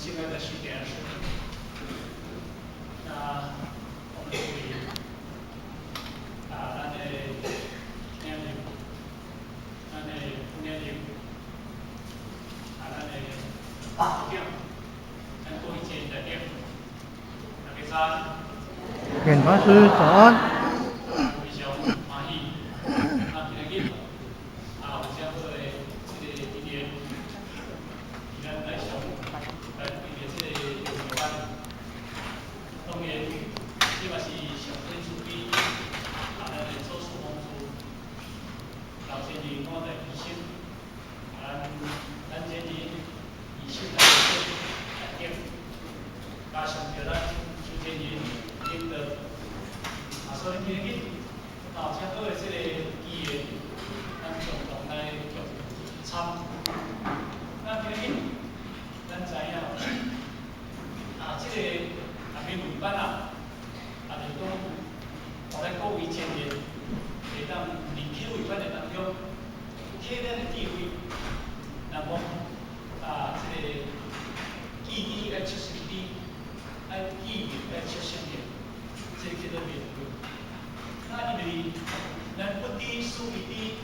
敬愛的徐典師，那我們會啊，咱的聽友，咱的副領友，啊，咱的校長，咱各位前代表，大家早安。嚴法師早安。非常歡喜，啊，今日啊，有這好的這個機緣，咱來上來為著這個六班，當然，這嘛是上帝慈悲，啊，咱的祖師王主，老前人我來提醒，啊，咱前人二手來來點，加上著咱主前人領導，啊，所以今日啊，這好的這個機緣，咱共同來共參。那今日咱知影，啊，這個啊，明文班啊，啊，就講，予咱各位前人會當佇體會班的當中，體咱的智慧，若講啊，這個記憶愛出生知，愛記憶愛出生的，這個叫做明慧。那因為咱不知思惟知，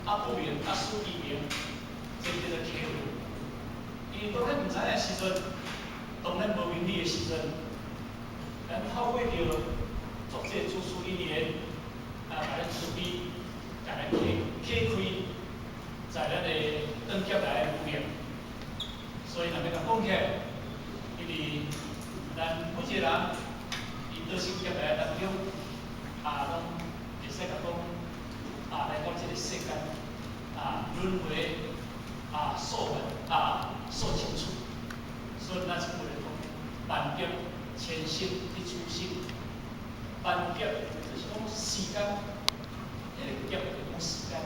啊不明啊思惟明，這個叫做體會。因為當咱毋知影的時陣，當咱無明理的時陣，咱透過著作這祖師因緣，啊，共咱慈悲，共咱啟啟開，在咱的轉劫來的無明。所以若欲共講起來，因為咱每一個人佇倒生劫來當中，啊，攏會使共講，啊，來到這個世間，啊，輪迴，啊，數萬，啊，數千次。所以咱是不能講，萬劫千生一處生，萬劫就是講時間，彼個劫就是講時間。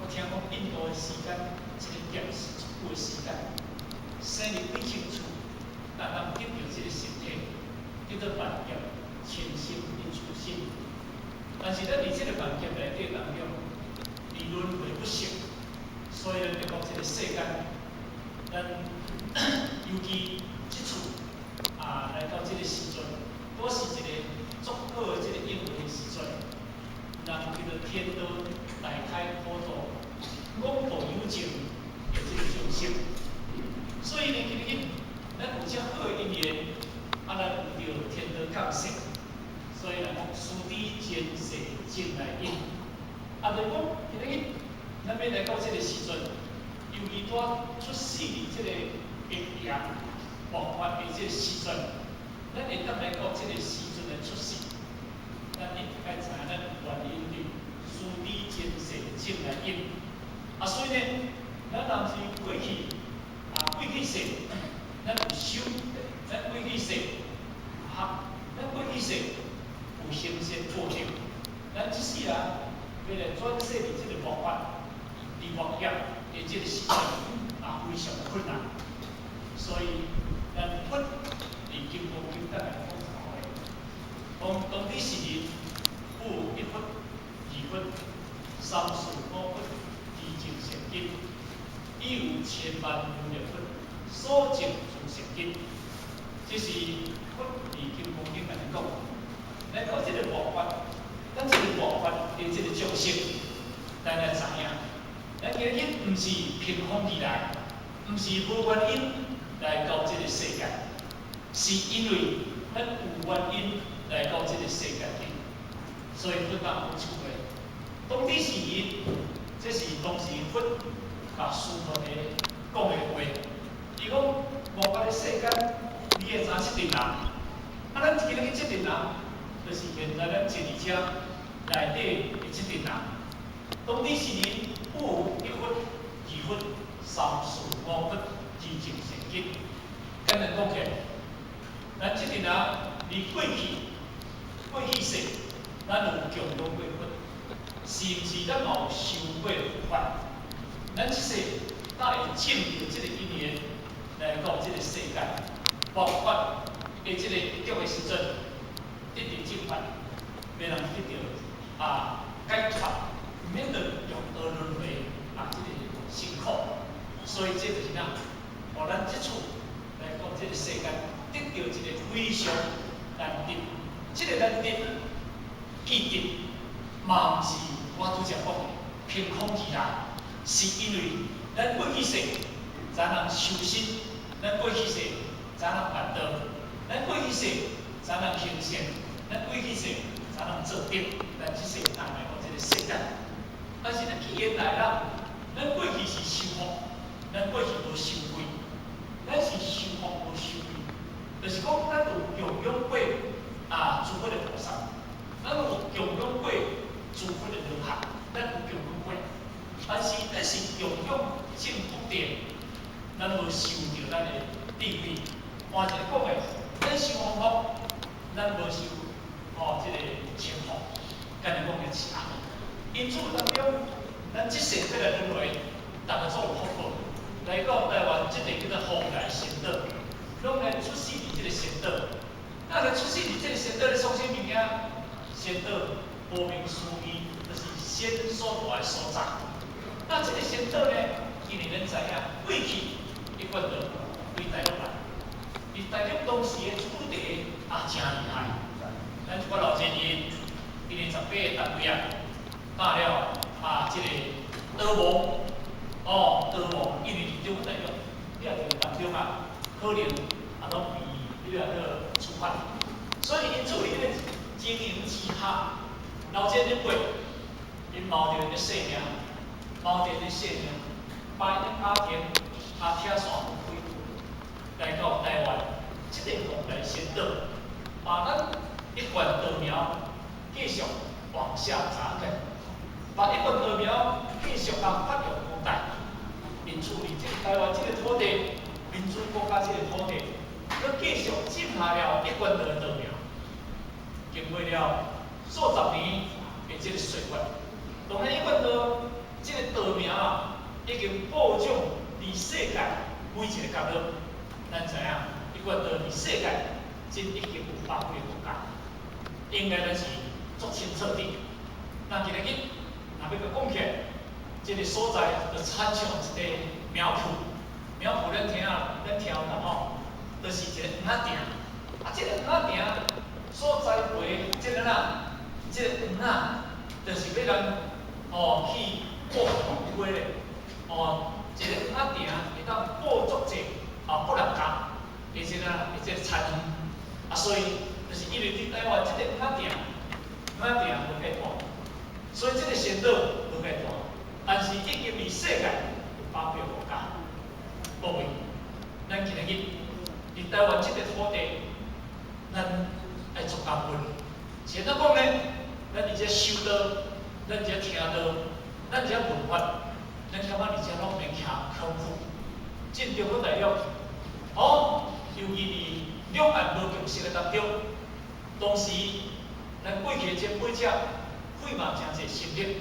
我聽講印度的時間，一個劫是足久的時間，生入幾千次，但咱得著這個身體，叫做萬劫千生一處生。但是咱佇這個萬劫內底當中，佇輪迴不息，所以咱就講這個世間，咱尤其這次啊來到這個時陣，閣是一個足好的這個應運的時陣，人叫做天道大開普度，廣度有情的這個眾生。所以呢，今日咱有遮好的因緣，啊，咱有著天道降世，所以人講思知前世情來因。啊，就講今日咱欲來到這個時陣，尤其拄出世佇這個疫情爆發的這個時陣，咱會當來到這個時陣來出世，咱一定愛知影咱原因佇思知前世情來因。啊，所以呢，咱若是過去啊，過去世，咱有修，咱過去世學，咱過去世有行善報德，咱這世人欲來轉世佇這個末法，佇末劫的這個時陣啊，非常困難。所以，咱佛佇金剛經頂來講一句話，講當彼時日，有一佛、二佛、三四五佛，二證善根，亦有千萬如來佛，所證諸善根。這是佛佇金剛經內講。來到這個末法，咱這個末法的這個眾生，咱來知影，咱今日毋是憑空而來，毋是無原因來到這個世界，是因為咱有原因來到這個世界的。所以佛講講一句話，當彼時日，這是當時佛共須陀洹講的話。伊講末法的世間，你會知影這陣人，啊，咱今日這陣人，就是現在咱坐佇遮內底的這陣人。當彼時日，有一佛、二佛、三四五佛，二證善根。簡單講起來，咱這陣人佇過去，過去世，咱有供養過佛，是毋是咱嘛有修過佛法？咱這世才會證著這個因緣來到這個世間，末法的這個劫的時陣，得著正法，欲人得著啊解脫，毋免佇六道輪迴啊這個辛苦。所以這就是啥？予咱這次來這個世間得著一個非常難得，這個難得記得，嘛毋是我拄才講的憑空而來，是因為咱過去世怎人修身，咱過去世怎人辦道，咱過去世怎人行善，咱過去世怎人做德，咱這世人來到這個世間。但是咱既然來啦，咱過去是修福，咱過去無修慧，咱是修福無修慧，就是講咱有供養過啊諸佛的菩薩，咱有供養過諸佛的羅漢，咱有供養過，但是咱是供養正福德，咱無修著咱的智慧。換一个講的，咱修方福，咱無修哦這個清福，敢若講的是按呢。因此當中，咱這世過來輪迴，逐个做福報，來到台灣這個叫做蓬萊仙島，攏來出世佇這個仙島。那來出世佇這個仙島咧創啥物件？仙島顧名思義，就是仙所住的所在。那這個仙島呢，因為咱知影，過去一貫道對大陸來，佇大陸當時的土地啊，誠厲害。咱一寡老前人，因為18個單位啊，打了啊，這個刀王，哦，刀王，因為佇中國大陸，你若佇當中啊，可能啊攏被彼個叫處罰。所以因此佇彼個經營之下，老前人輩，𪜶冒著𪜶的性命，冒著𪜶的性命，把𪜶的家庭啊拆散分開，來到台灣，這個蓬萊仙島，把咱一貫道苗繼續往下扎根，把一貫道苗繼續共發揚光大。因此，佇這個台灣這個土地，民主國家這個土地，閣繼續種下了一貫道的道苗。經過了數十年的這個歲月，當然一貫道這個道苗啊，已經播種佇世界每一個角落。咱知影，一貫道佇世界真已經有百幾個國家，應該咱是足清楚的。那今仔日若欲閣講起來，這個所在就親像一個苗圃，苗圃咱聽啊，咱聽有啦吼，就是一個園仔埕。啊，這個園仔埕所栽培這個啦，這個園仔，就是欲咱哦去播種花咧。哦，一個園仔埕會當播足濟啊不人工的這個的這個田園。啊，所以就是因為佇台灣這個園仔埕，園仔埕無介大，所以這個仙島無介大，但是已經佇世界有百幾個國家。各位，咱今仔日佇台灣這個土地，咱愛足感恩。是按怎講呢？咱佇遮修道，咱佇遮聽道，咱佇遮聞法，咱感覺佇遮攏免徛苦苦。進中國大陸，哦，尤其佇兩岸無共識的當中，當時咱過去的前輩者費嘛誠濟心力，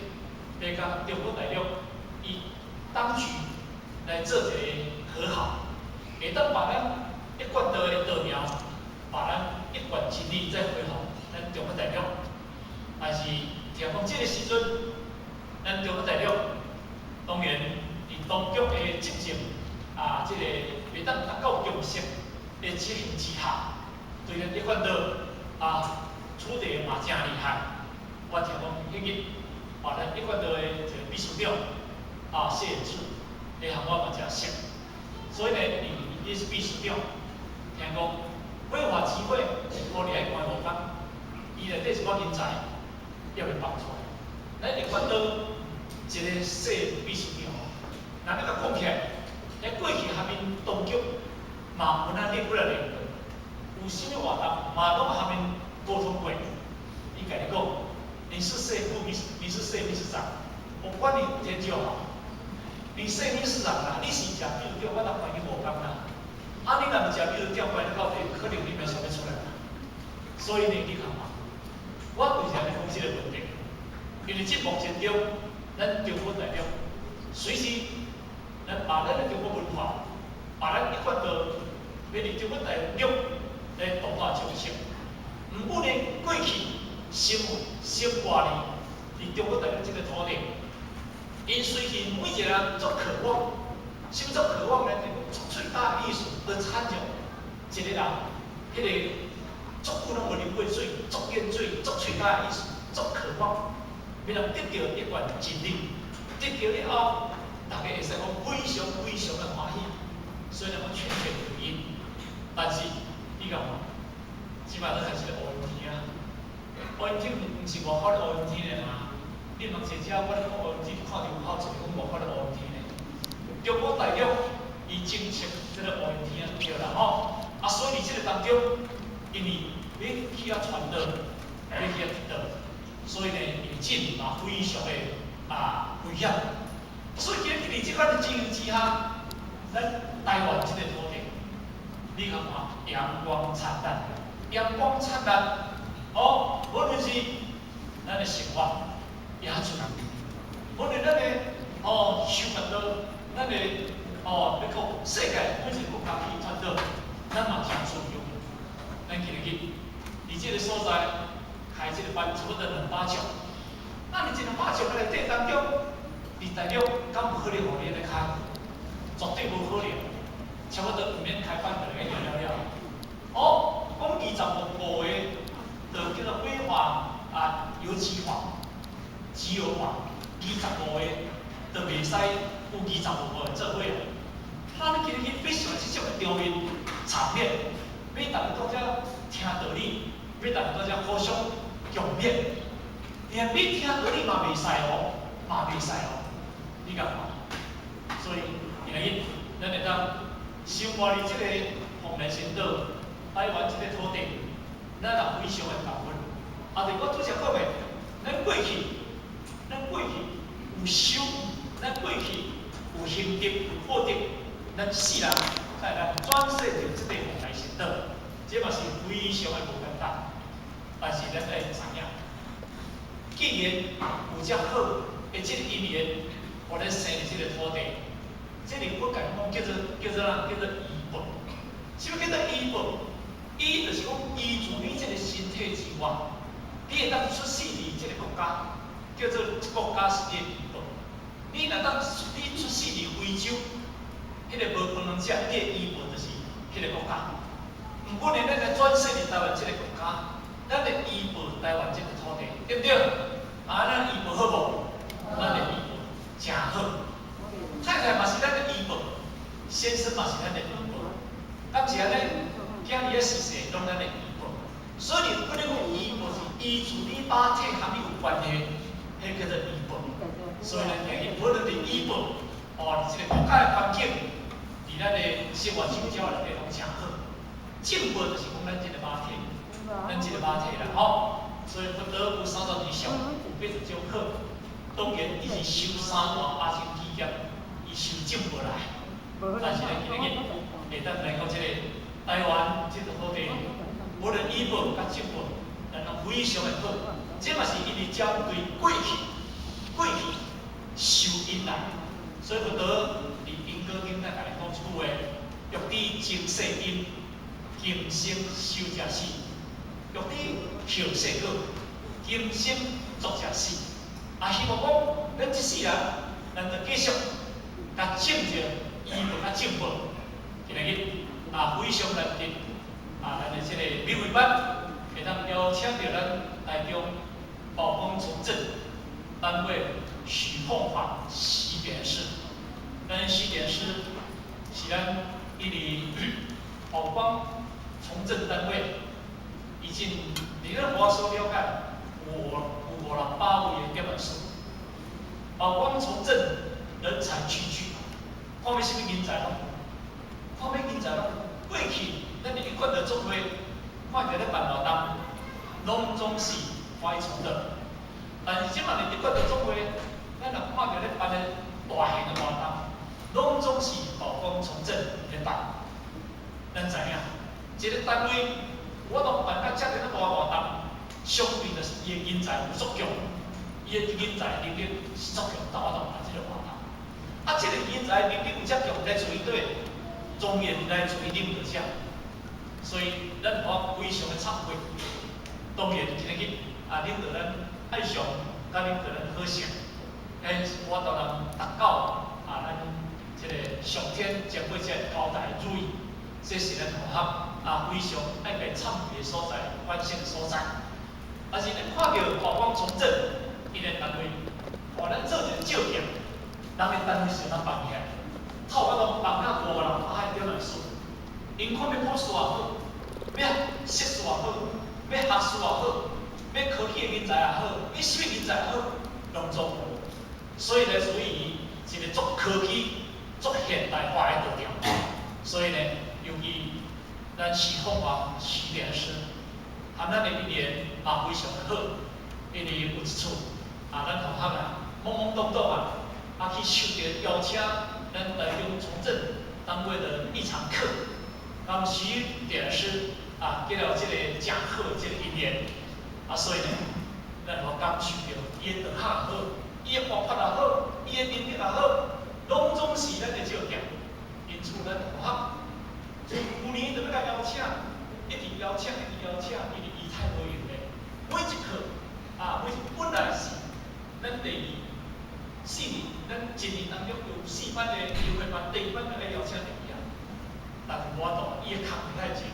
來共中國大陸以當局來做一個和好，會當把咱一貫道的道苗，把咱一貫真理再恢復咱中國大陸。但是聽講這個時陣，咱中國大陸當然佇當局的執政啊，這個袂當達到共識的情形之下，對咱一貫道啊處理嘛誠厲害。我聽講彼日啊，咱一貫道的一個秘書長啊謝延柱，彼項我嘛誠熟，所以呢，伊伊是秘書長，聽講非法集會可能愛關5工，伊內底一寡人才也未放出來。咱一貫道一個謝秘書長，若欲共講起來，佇過去下面當局嘛有咱立過來聯絡，有啥物活動嘛攏下面溝通過。伊共你講，你是謝副秘，你是謝秘書長，我管你5天就好。你謝秘書長啦，你是食秘書長，我當關你5工啦。啊，你若毋食秘書長，關你到底可能你免想欲出來啦。所以呢，你看嘛，我為啥物講這個問題？因為這目前中，咱中國大陸隨時，咱把咱的中國文化，把咱一貫道，欲佇中國大陸來度化眾生。毋過呢，過去生生活佇中國大陸這個土地，𪜶隨時每一個人足渴望，啥物足渴望呢？就是出喙焦的意思，就親像一個人，彼個足久攏無啉過水，足癮水，足喙焦的意思，足渴望，欲通得著一罐真理，得著了後，大家會使講非常非常的歡喜，雖然講勸勸有因，但是你感覺，這擺都開始烏雲天啊，烏雲天毋是外口的烏雲天的嘛？你毋通坐遮，我咧講烏雲天，看著有夠濟講外口的烏雲天呢。中國大陸伊政策這個烏雲天對啦吼，啊，所以佇這個當中，因為欲去遐傳道，欲去遐得道，所以呢，伊進嘛非常的啊危險。所以今日佇這款的情形之下，咱台灣這個土地，你看看陽光燦爛，陽光燦爛，哦，無論是咱的生活也出來，無論咱的哦修道，咱的哦欲講世界每一個國家去傳道，咱嘛誠需要。咱今日佇這個所在開這個班，差不多兩百尺。那你這兩百尺內底當中，佇大陸敢有可能予你按呢開？絕對無可能，差不多毋免開班就會用了了。哦，講25個，就叫做規劃啊，油漆法、機油法，二十五個就袂使有25個做伙啊。那你今日欲想這種的場面場面，欲逐家大家聽道理，欲逐家大家互相共勉，連欲聽道理嘛袂使哦，嘛袂使哦，你感覺？所以今日咱會當生活佇這個鳳蘭仙島，台灣這個土地，咱也非常的感恩。啊，對我拄才講的，咱過去有修，咱過去有行德有福德，咱世人才會當轉世佇這個鳳來仙島，這嘛是非常的無簡單。但是咱愛知影，既然有遮好的這個因緣，予咱生佇這個土地，這個我共你講叫做啥？叫做醫報。啥物叫做醫報？醫就是講醫除你這個身體之外，你會當出世佇這個國家，叫做國家是你的醫報。你若當你出世佇非洲，彼個無飯通食，你的醫報就是彼個國家。毋過呢，咱來轉世佇台灣這個國家，咱的醫報台灣這個土地，對毋對？啊，咱醫報好無？咱的醫報誠好。太太嘛是咱的醫報，先生嘛是咱的醫報。敢是按呢？囝兒的序細攏咱的醫報。所以不能講醫報是醫處你肉體佮你有關係，彼叫做醫報。所以咱今日無論佇醫報，哦，佇這個國家的環境，佇咱的生活周遭內底攏誠好。正報就是講咱這個肉體，咱這個肉體啦，吼。所以佛陀有32相，有80種好。當然，伊是修3萬8千幾劫，伊修正報來。但是呢，今日會當來到這個台灣這個土地，無論醫報佮正報，咱攏非常的好。這嘛是因為針對過去受因來，所以佛陀佇因果經內共咱講一句話：欲知前世因，今生修者死；欲知後世果，今生作者死。啊，希望講咱這世人，咱就繼續共種著醫報佮正報。今日啊，非常難得啊，咱的這個美惠班會當邀請著咱台中寶光崇正單位許鳳華許典士，咱許典士是咱伊佇寶光崇正單位，已經佇咱我所了解有五六百位的點牧師。寶光崇正人才濟濟，看欲啥物人才攏有，看欲人才攏有。過去咱佇一貫的總會，看著咧辦活動，攏總是懷崇的。但是這擺佇一貫的總會，咱若看著咧辦的大型的活動，攏總是寶光崇正咧辦。咱知影，一個單位有法度辦甲遮爾大活動，相對就是伊的人才有足強，伊的人才能力是足強，才有法度辦這個活動。啊，這個人才能力有遮強，來自於佗？當然來自於領導者。所以咱我非常的慚愧。當然今日啊，領導咱愛上，佮領導咱好勝，咱我當然達到啊，咱這個上天將過這個交代注意，這是咱同學。啊非常愛來懺悔的所在、反省的所在。但是咱看著華光崇正，𪜶的單位，予咱做一個照鏡，人的單位是按怎辦起來？透過講幫較五人啊，對來說，𪜶看欲博士也好，欲碩士也好，欲學士也好，欲科技的人才也好，欲啥物人才也好，攏總有。所以呢，屬於一個足科技、足現代化的道場。所以呢，尤其咱徐鳳華徐蓮師，含咱的語言嘛非常的好，因為有一次啊，咱同學啊懵懵懂懂啊，啊去受著邀請，咱台中崇正單位的一場課，當徐點師啊，結了這個講課這個因緣，啊，所以呢，咱予感受著伊的道學好，伊的活潑也好，伊的能力也好，攏總是咱的照鏡。因此，咱同學從舊年就欲共邀請，一直邀請，一直邀請，因為伊太無閒咧。每一課啊，每一本來是咱第二四年，咱一年當中有四班的優惠班，第二班就愛邀請入去啊。但是無法度，伊的空太濟，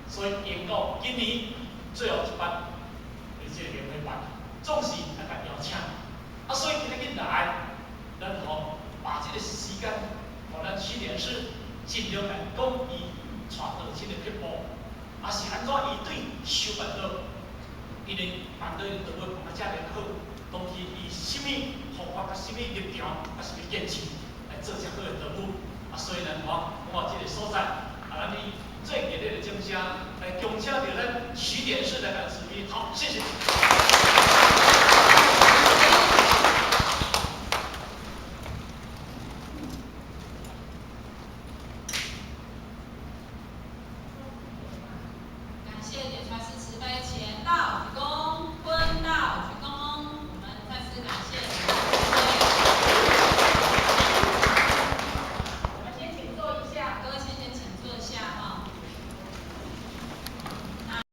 所以延到今年最後一班的這個研會班，總是來共邀請。啊，所以今日來，咱吼把這個時間，予咱徐蓮師盡量來講伊帶導這個撇步，啊是按怎伊對修辦道，伊的辦道的道理講啊遮爾好，當時伊啥物方法佮啥物立場，佮啥物堅持來做遮好的導舞。啊，所以呢，我這個所在，啊，咱以最熱烈的掌聲來恭請著咱徐蓮師來共慈悲。好，謝謝。